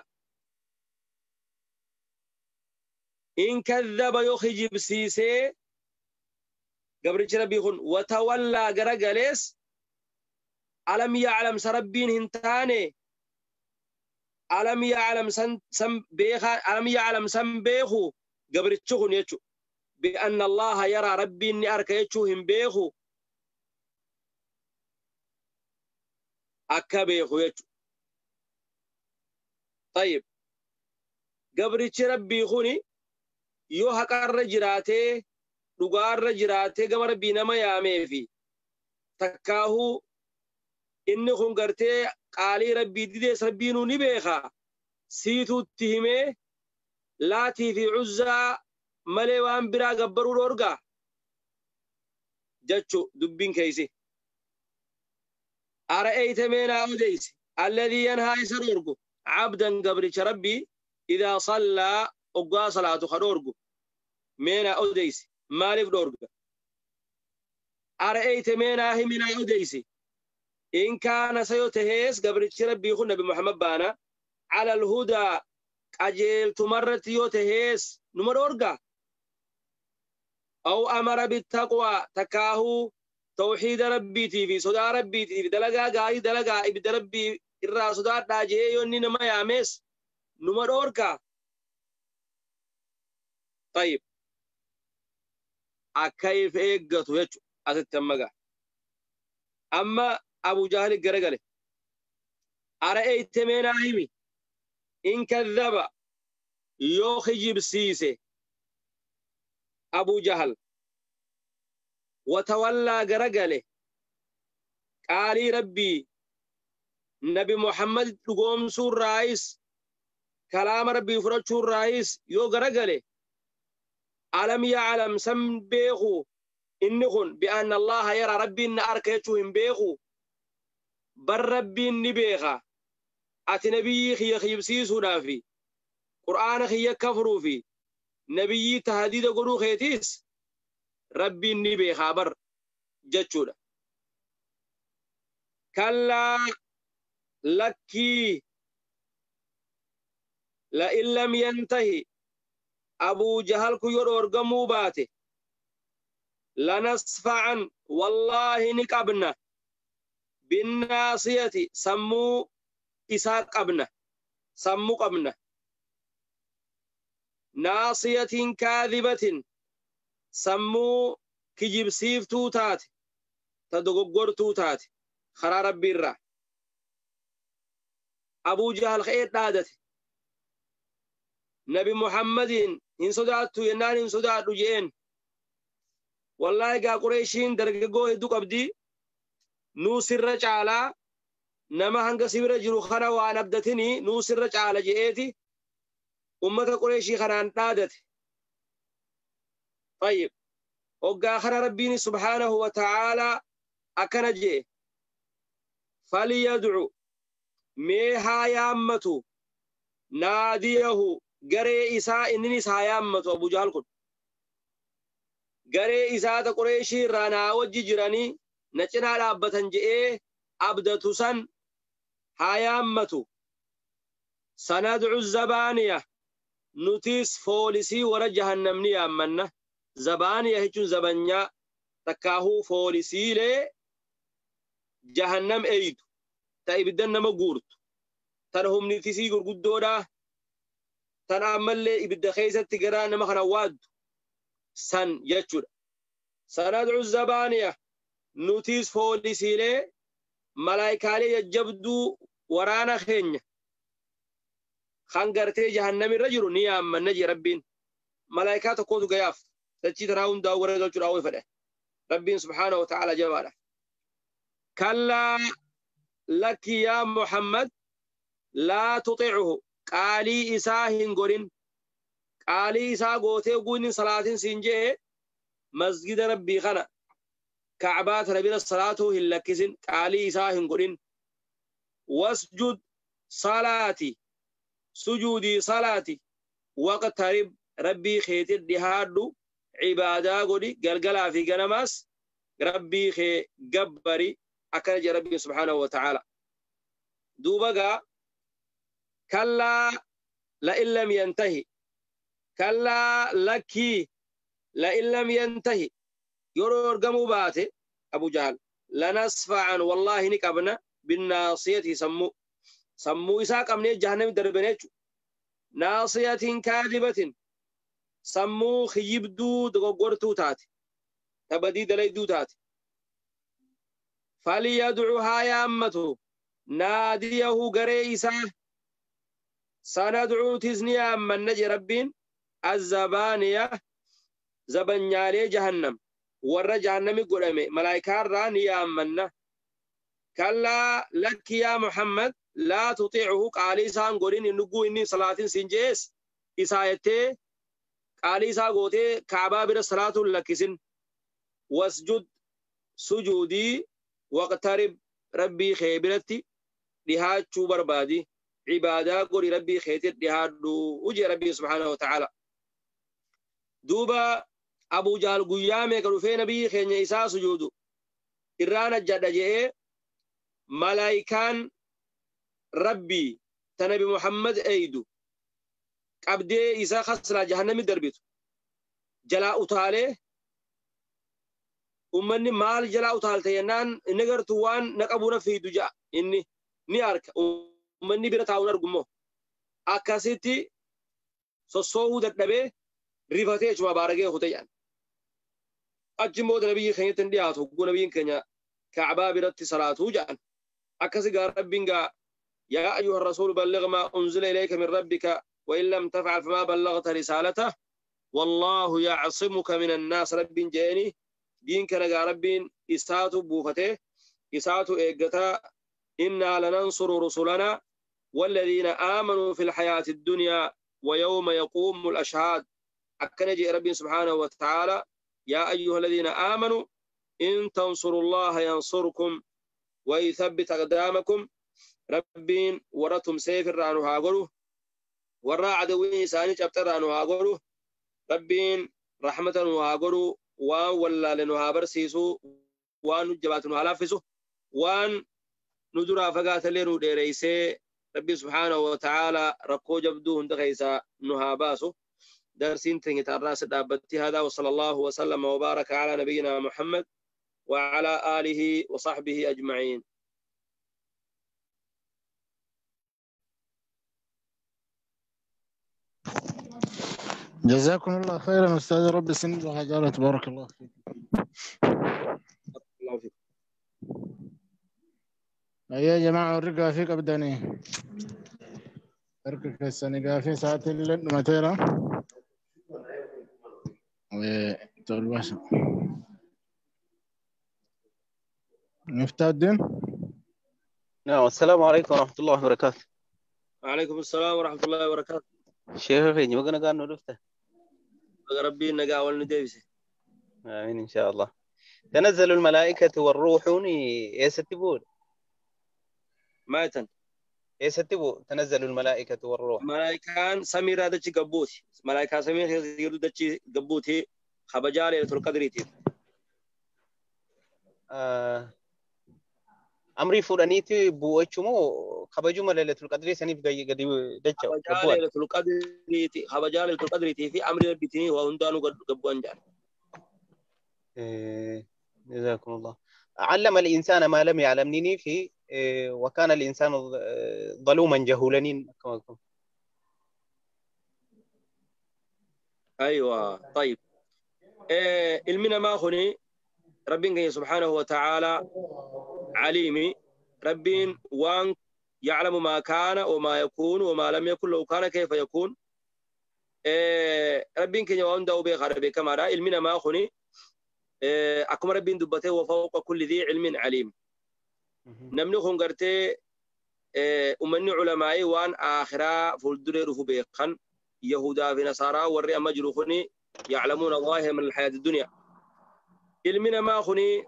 In kadhaba yoo kijibsiisee gabrichi Rabbii kun watawallaa garagalees alam ya'lam sa Rabbiin hin taane alam ya'lam san beekaa alam ya'lam san beeku gabrichi kun jechu bi'anna Allaha yaraa Rabbiin ni arka jechuu hin beeku akka beeku jechu. Tayyib gabrichi Rabbii kuni yoo haqarra jiraatee dhugaarra jiraatee gama Rabbii nama yaameefi takkaahuu inni kun gartee qaalii Rabbii didees Rabbiinuu ni beeka siituutti himee Laatii fi Uzzaa malee waan biraa gabbaruu dhoorgaa jechu dubbiin keeysi. Ara'ayta meenaa odeysi alladhii yanhaa isa dhoorgu abdan gabricha Rabbii idaa sallaa oggaa salaatu ka dhoorgu meenaa odeysi maaliif dhoorga? Ara'ayta meenaa himinaa odeysi in kaana sayo tahees gabrichi Rabbii kun Nabi Muhammad baana cala alhudaa qajeeltumarratti yoo tahees numa dhoorga? Aw amara bittaqwaa takkaahuu tawxiida Rabbiitii fi sodaa Rabbiitii fi dalagaa gaarii dalagaa ibidda Rabbii irraa sodaadhaa jee yoo inni nama yaamees numa dhoorka? Tayyib akka if eeggatu jechu asitti amma gaa. Amma Abuu Jahali garagale. Ara'ayta meenaa himi in kadhaba yoo kijibsiise Abuu Jahal watawallaa garagale qaalii Rabbii Nabi Muhammad dhugoomsuurraayis kalaama Rabbii fudhachuurraayis yoo garagale alam ya'lam san beeku inni kun bi'anna Allaha yara Rabbiin na arka jechuu hin beeku bar Rabbiin ni beeka ati nabiyyii kiyya kijibsiisuudhaafi Qur'aana kiyya kafruufi nabiyyii tahdiida godhuu keetiis Rabbiin ni beekaa bar jechuudha. Kallaa lakkii la in lam yantahi Abuu Jahal kun yoo dhoorgamuu baate Lanasfa'an wallaahi ni qabna. Binnaasiyati sammuu isaa qabna. Sammuu qabna. Naasiyatiin kaadhibatin sammuu kijibsiiftuu taate ta dogoggortuu taate karaa rabbii irraa. Abuu Jahal ka'ee dhaadate. Nabi Muhammadiin hin sodaattu jennaan hin sodaadhu je'een. Wallaahi gaa Qureeshiin dargaggoo hedduu qabdi. Nuu sirra caalaa nama hanga si bira jiru kana waan abdatini nuu sirra caala je'eeti ummata Qureeshii kanaan dhaadate. Tayyib. Hoggaa kana Rabbiin subhaanahu wa ta'aalaa akkana je'e. Falyadcu mee haa yaammatu naadiyahu garee isaa inninis haa yaammatu Abu Jahal kun. Garee isaa ta Qureeshii irraa naa wajji jiranii na cinaa dhaabbatan je'ee abdatu san haa yaammatu. Sanadcu zabaaniya nutis foolisii warra jahannam ni yaammanna. Zabaaniya jechuun zabanyaa takkaahuu foolisiilee jahannam eeydu ta ibiddan nama guurtu tan humnitisii gurguddoodhaa tan ammallee ibidda keessatti garaa nama kana waaddu san jechuudha. Sanadcu zabaaniya nutis foolisiilee malaayikaalee jajjabduu waraana keenya kan gartee jahannamirra jiru ni yaammanna jee Rabbiin. Malaayikaa tokkootu gayaaf dachii taraa hundaa warra galchuudhaa way fedhe. Rabbiin subhaanahu wa ta'aala jabaadha. Kallaa lakki yaa Muhammad laa tuxicuhu qaalii isaa hin godhin. Qaalii isaa gootee guunni salaatin siin jee masgida Rabbii kana Kacbaa tana bira salaatuu hin lakkisin qaalii isaa hin godhin. Wasjud salaati sujuudii salaati waqtarib Rabbii keetir dhihaadhu cibaadaa godhi galgalaa fi ganamaas Rabbii kee gabbari akkana jedhe Rabbiin subhaanahu wa ta'aala. Duuba gaa kallaa la'in lam yantahi kallaa lakkii la'in lam yantahi yeroo ergamuu baate Abu Jahal lanasfa'an wallaahi ni qabna binnaasiyati sammuu sammuu isaa qabnee jahannami darbine jechuudha. Naasiyatiin kaadibatin sammuu kiyyibduu dogoggortuu taate tabadii dalayduu taate. Falyadcu haa yaammatu naadiyahu garee isaa sanadcuu tisni yaammanna je Rabbiin azzabaaniya zabanyaalee jahannam warra jahannami godhame malaayikaarraa ni yaammanna. Kallaa lakki yaa Muhammad laa tuxiicuhu qaalii isaan godhin inni inni salaatin siin jees isaa jettee qaalii isaa gootee kaabaa bira salaatuun lakkisin. Wasjud sujuudii waqtarib Rabbii kee biratti dhihaachuu barbaadi. Cibaadaa godhi Rabbii keetir dhihaadhu jee Rabbii subhaanahu wa ta'aala. Duuba Abuu Jahal guyyaa meeqa dhufee nabiyyi keenya isaa sujuudu irraan ajjadha je'ee malaayikaan Rabbii ta Nabi Muhammad eeydu qabdee isaa kaslaa jahannami darbitu jalaa utaalee ummanni maal jalaa utaalte jennaan inni gartuu waan na qabuu na fiidu ja'a inni ni arka ummanni bira taa'uun argummoo akkasitti sossoohuu dadhabee rifatee jechuudha baaragee kutee jedhan. Achi immoo nabiyyi keenyatti hin dhiyaatu hogguu nabiyyiin keenya Kacbaa biratti salaatuu jedhan. Akkasi gaa Rabbiin gaa yaa ayyuha rasuulu balligh maa unzila ilayka min rabbika wa in lam taf'al famaa ballaghta risaalatahu wallaahu yacsimuka min annaas Rabbiin je'eni diin kana gaa Rabbiin isaatu buufatee isaatu eeggataa innaa lanansuru rusulanaa والذين آمنوا في الحياة الدنيا ويوم يقوم الأشهاد. أكن جاء ربي سبحانه وتعالى يا أيها الذين آمنوا إن تنصروا الله ينصركم ويثبت أقدامكم. ربين ورتم سيف الرانو هاغرو ورا عدوين ساني شابتر رانو هاغرو ربين رحمة هاغرو وان ولا لنها برسيسو وان جبات هلافسو وان ندرا فقات لينو ديريسي ربي سبحانه وتعالى ركو جبدو هند خيسا نها باسو. درسين تنجت الراس دابتي هذا وصلى الله وسلم وبارك على نبينا محمد وعلى آله وصحبه أجمعين. جزاكم الله خيرا أستاذ، رب سند وحجارة، بارك الله فيك. الله فيك. يا جماعة الرقة فيك أبداني أركك السنة في ساعة الليل متيرة وتولوش مفتاح الدين. نعم، السلام عليكم ورحمة الله وبركاته. وعليكم السلام ورحمة الله وبركاته. شيخ فيني وقنا قال نلفته ربي نقا والنديبسي. آمين إن شاء الله. تنزل الملائكة والروح يستبون ماتن يستبو تنزل الملائكة والروح. ملائكان سميرة دتشي قبوتي، ملائكة سميرة يرد دتشي قبوتي خبجال ليلة القدر تي. أمري فلانيتي بوأتشمو خبجو ليلة القدر سنيف جاي قدي دتشو خبجال ليلة القدر تي، خبجال ليلة القدر تي في أمر ربتني وهندانو قبوان جان. جزاكم الله. علم الإنسان ما لم يعلمني في وكان الإنسان ظلوما جهولا. أيوة طيب. علمنا ما خني ربنا سبحانه وتعالى عليمي، ربين وان يعلم ما كان وما يكون وما لم يكن لو كان كيف يكون. ربين كي وان داو بخرب كما را علمنا ما خني أكم ربين دبته وفوق كل ذي علم عليم. نمني خون قرتي أمني علمائي وان آخرا فولدري رفو بيخن يهودا في نصارى وري أمجرخني يعلمون ظاهر من الحياة الدنيا. علمنا ما خني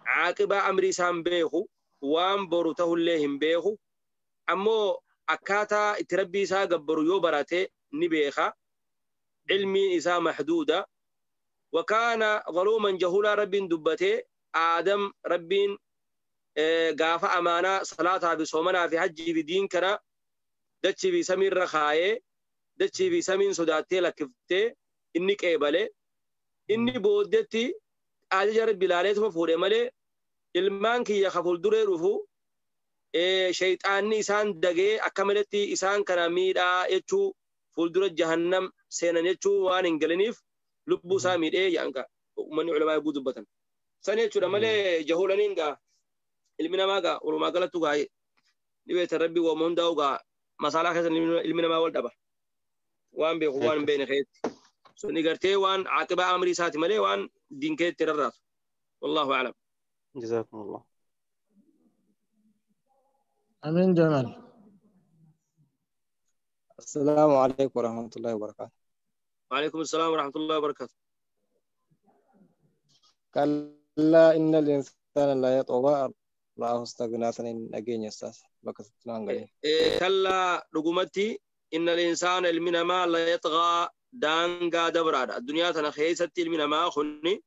عاقبة أمري سام بيخو وان بروته الليهم بيخو أمو أكاتا تربي سا قبرو يوبراتي نبيخا علمي إسا محدودة. وكان ظلوما جهولا رب دبته آدم رب قاف أمانة صلاة بصومنا في حج في دين كنا دتشي في سمير رخاية دتشي في سمين صداتي لكفتي إني كيبالي إني بودتي أجر بلالي ثم فوري مالي ilmaan kiyya ka fuulduree dhufu shayxaanni isaan dagee akkamaletti isaan kana miidhaa jechuu fuuldura jahannam seenan jechuu waan hin galiniif lubbuu isaa miidhee jedhan gaa uummanni culamaa eeguu dubbatan. San jechuudha malee jahuulaniin gaa ilmi namaa gaa walumaa galattu gaa dhibeetan rabbi waama hundaa'u gaa masaalaa keessa ilmi namaa wal dhaba waan beeku waan hin beekne keetti. Suni gartee waan caaqibaa amrii isaati malee waan diin keetti rarraatu. Wallaahu aclam. جزاكم الله. أمين جمال. السلام عليكم ورحمة الله وبركاته. وعليكم السلام ورحمة الله وبركاته. كلا إن الإنسان لا يطغى رآه استغنى سنين أجين يستاس بكستنا. كلا رقمتي إن الإنسان المنما لا يطغى دانغا دبراد الدنيا تنخيست المنما خني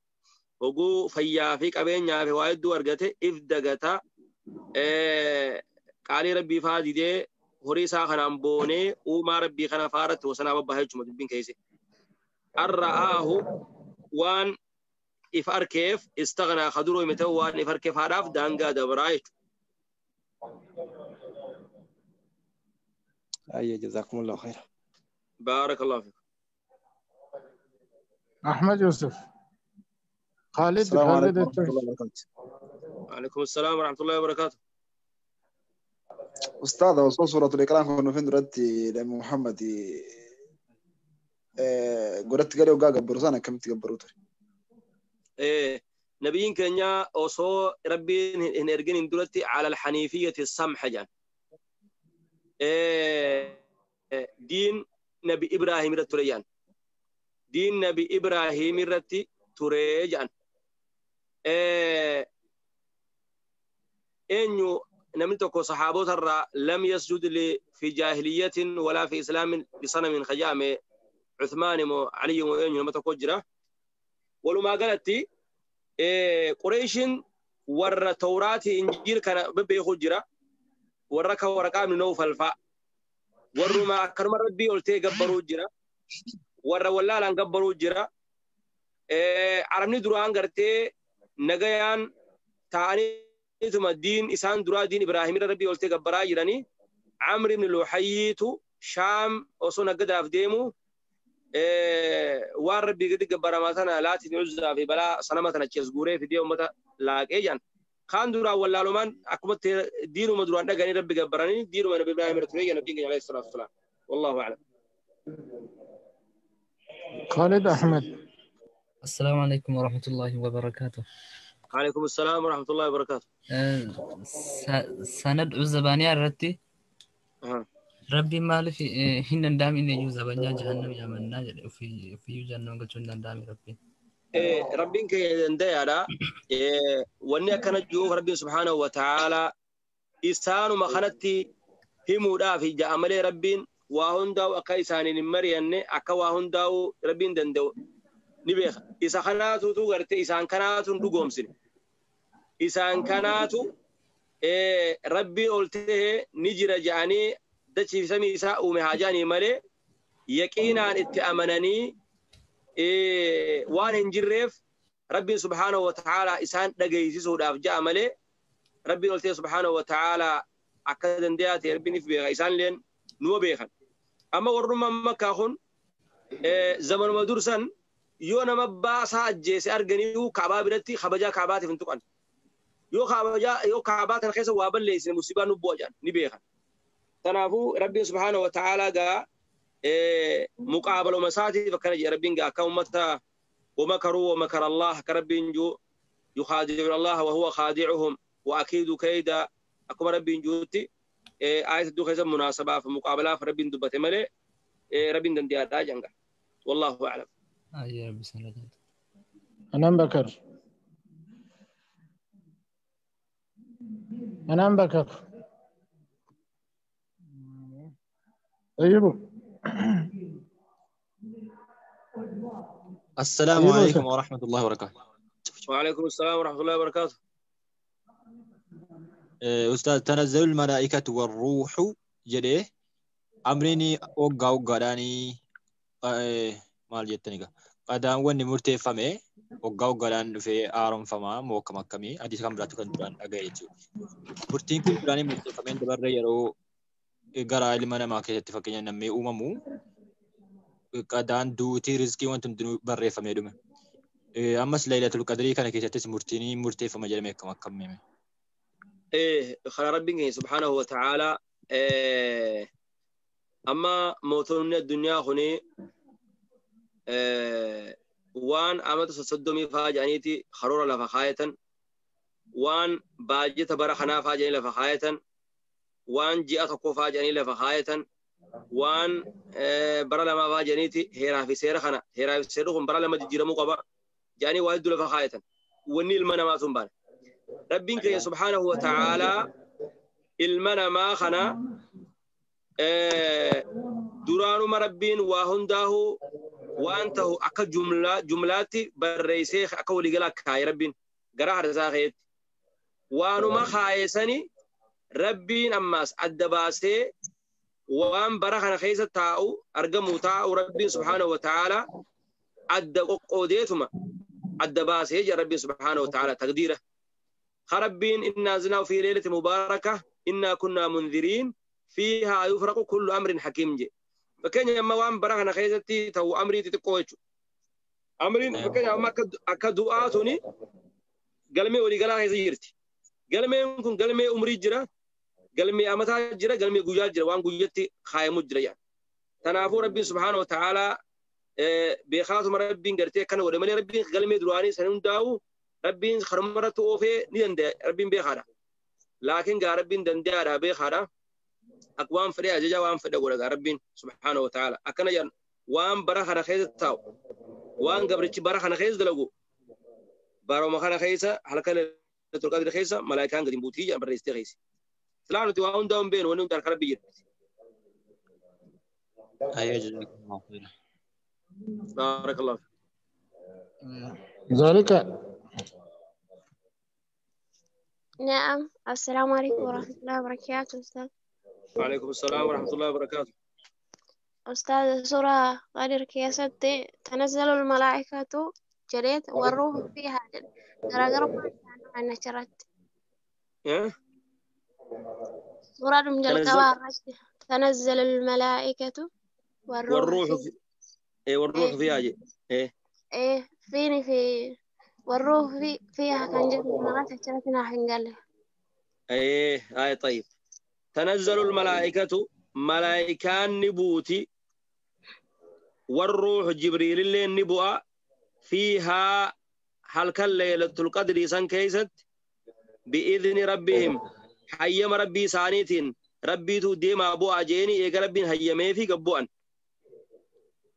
وجو فيا في قبين يا في وايد ورقته إفدقتا قالي ربي فادي دي هريسا خنام بوني وما ربي خنا فارت وسنا بابا هيجم دبين كيسي الرآه وان إفار كيف استغنى خدرو متو وان إفار كيف عرف دانغا دبرايت. أي جزاكم الله خير. بارك الله فيك. أحمد يوسف. خالد. السلام عليكم ورحمة الله وبركاته. وعليكم السلام ورحمة الله وبركاته. أستاذ وصول سورة الإكرام كنا فين دلوقتي لأم محمد قرأت قالي وقا قبرو كم تقبرو تري. نبيين كنيا أصو ربي هنرجين دلوقتي على الحنيفية السمحة جان. دين نبي إبراهيم رتريان. دين نبي إبراهيم رتي تريجان. إنه نمتك صحابة ترى لم يسجد لي في جاهلية ولا في إسلام لصنم خجام عثمان وعلي وإنه نمتك جرا ولو ما قالت قريش ور توراة إنجيل كان بيخو جرا ورك ورقة من نوفل فا ور ما أكرم ربي قلت جبروا جرا Warra wallaalaan gabbaruu jira. Arabni duraan gartee nagayaan ta'aniituma diin isaan duraa diin Ibraahimirra rabbii oltee gabbaraa jiranii Amr ibn Luhayyiitu Shaam osoo nagadaaf deemu waan rabbii gadi gabbaramaa tana laatii fi uzzaa fi balaa sanama tana achi as guuree fidee uummata laaqee jedhan. Kaan duraan wallaalumaan akkuma diinuma duraan dhaganii rabbi gabbaranii diinuma nabi Ibraahim irra ture jedhan nabbiin keenya alayhi salaatu wasalaam. Wallaahu a'lam. خالد أحمد. السلام عليكم ورحمة الله وبركاته. عليكم السلام ورحمة الله وبركاته. سندعو الزبانية الرتي. ربي مالي في هن ندام إن يجوز زبانية جهنم يا من في في جهنم قلت ندام ربي. ربي كي نديا وإني كان جوف ربي سبحانه وتعالى إنسان ما خنتي همودا في جامل ربي وهنداو أكا إنسانين مريان أكا وهنداو ربي دندو نبيخ إذا خناتو تو غرتي إنسان كناتو دغومسين إنسان كناتو ربي قلته نجر جاني دچي سمي إسا أومي حاجاني مالي يقينا اتأمنني وان هنجرف ربي سبحانه وتعالى إسان دغيسي سوداف جاء مالي ربي قلته سبحانه وتعالى أكدن دياتي ربي نف بيغا إسان لين نو بيخن أما ورما مكة خون زمن مدرسن yoo nama baasaa ajjeese arganiyu kaabaa biratti kabajaa kaabaatiif hin tuqan. Yoo kabajaa yoo kaabaa kana keessa waa balleessine musiibaa nu bu'a jedhan ni beekan. Kanaafuu rabbiin subhaanahu wa ta'aalaa gaa muqaabaluma isaatiif akkana jedhe rabbiin gaa akka uummata wamakaruu wamakara Allah akka rabbiin jiru yukhaadi'uuna Allah wa huwa khaadi'uhum wa akiidu kayda akkuma rabbiin jirutti aayata hedduu keessa munaasabaaf muqaabalaaf rabbiin dubbate malee rabbiin dandeyaadhaa jedhan gaa. Wallaahu a'lam. يا رب سنة. أنام بكر. أنام بكر. طيب. السلام عليكم ورحمة الله وبركاته. وعليكم السلام ورحمة الله وبركاته. أستاذ تنزل الملائكة والروح جديه أمريني أوغا أوغا maal jettani egaa qadaan wanni murteeffame waggaa waggaadhaan dhufee haaromfamaa moo akkam akkamii hadiisa kan biraatti kan duraan dhaga'e jechuudha. Murtiin kun duraanii murteeffameen dabarree yeroo garaa ilma namaa keessatti fakkeenya namni uumamu qadaan duutii rizqii wanti hundinuu barreeffamee dhume. Ammas Laylatul Qadrii kana keessattis murtiin murteeffama jedhame akkam akkamii? Karaa Rabbiin keenya subhaanahu wa ta'aalaa amma mootonni addunyaa kuni waan amata sossodomii faa jedhaniiti karoora lafa kaayatan, waan baajata bara kanaa faa jedhanii lafa kaayatan, waan ji'a tokko faa jedhanii lafa kaayatan, waan bara lamaa faa jedhaniiti heeraa fi seera kana heeraa fi seerri kun bara lama jijjiiramuu qaba jedhanii waa hedduu lafa kaayatan. Wanni ilma namaa sun baane. Rabbiin keenya subhaanahu wa ta'aalaa ilma namaa kana duraanuma rabbiin waa hundaahu waan ta'u akka jumlaatti barreessee akka waliigalaa kaaye rabbiin gara harsaa keetti. Waanuma kaayesani rabbiin ammaas adda baasee waan bara kana keessa taa'u argamu taa'u rabbiin subhaanahu wa ta'aalaa adda qoqqoodeetuma adda baasee jira rabbiin subhaanahu wa ta'aalaa taqdiira. Rabbiin innaa anzalnaahu fi leelati mubaaraka innaa kunnaa munziriin fiihaa yufraqu kullu amrin hakiim jedhe. Fakkeenya amma waan bara kana keessatti ta'u amrii xixiqqoo jechuudha. Amriin fakkeenya amma akka du'aa tuni galmee waliigalaa keessa jirti. Galmeen kun galmee umrii jira, galmee amataa jira, galmee guyyaa jira, waan guyyatti kaayamu jira jedhan. Kanaafuu rabbiin subhaanahu wa ta'aalaa beekaatuma rabbiin gartee akkana godhe malee rabbiin galmee duraanii san hundaa'u rabbiin karuma irratti oofee ni danda'a rabbiin beekaadha. Laakiin gaa rabbiin danda'aadha beekaadha. Akka waan fedhe ajaja waan fedhe godha gaa rabbiin subhaanahu wa ta'ala. Akkana jedhan waan bara kana keessa taa'u waan gabrichi bara kana keessa dalagu baruma kana keessa halkan Laylatul Qadri keessa malaayikaan gadi buutii jedhan barreessitee keessa. Silaa nuti waa hundaa hin beeknu wanni hundi harka rabbii jirti. Ayyaa jazakumullahu khairan. Baarakallahu. ذلك نعم. السلام عليكم ورحمة الله وبركاته أستاذ. وعليكم السلام ورحمة الله وبركاته. Ustaaza suuraa Qadir keessatti tanazzalu malaa'ikatu jedheet warruuhu fiihaa jedhe. Garaagarummaa isaanii achirratti. Eh? Suuraa dhum Tanazzal jalqabaa irratti tanazzalu malaa'ikatu warruuhu warruuxu fiihaa. Warruuxu fiihaa jedhe. Fiini fi warruuhu fiihaa kan jedhu kanarratti achirratti naaf hin galle. Ay طيب. تنزل الملائكة ملائكان نبوتي والروح جبريل اللي نبوء فيها هل كان ليلة القدر سن كيست بإذن ربهم حيم ربي سانيتين ربي تو ديما أبو أجيني إيقا ربي هيمي في قبوان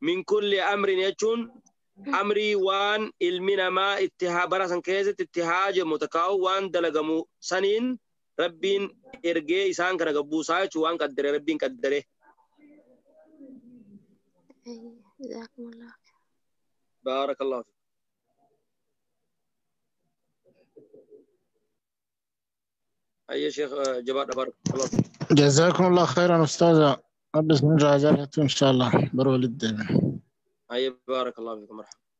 من كل أمر يجون أمري وان ilmi namaa itti bara san keessatti itti haajamu takkaa'u waan dalagamu saniin Rabbiin ergee isaan kana gabbuusaa jechuun waan qaddare Rabbiin qaddare. Jazakumullah. Baarakallahu fiik. Ayya Sheekh jabaadha baarakallahu fiik. جزاكم الله خيرا أستاذة. ربي سنرجع إن شاء الله برو للدين. Ayya baarakallahu fiikum marhaba.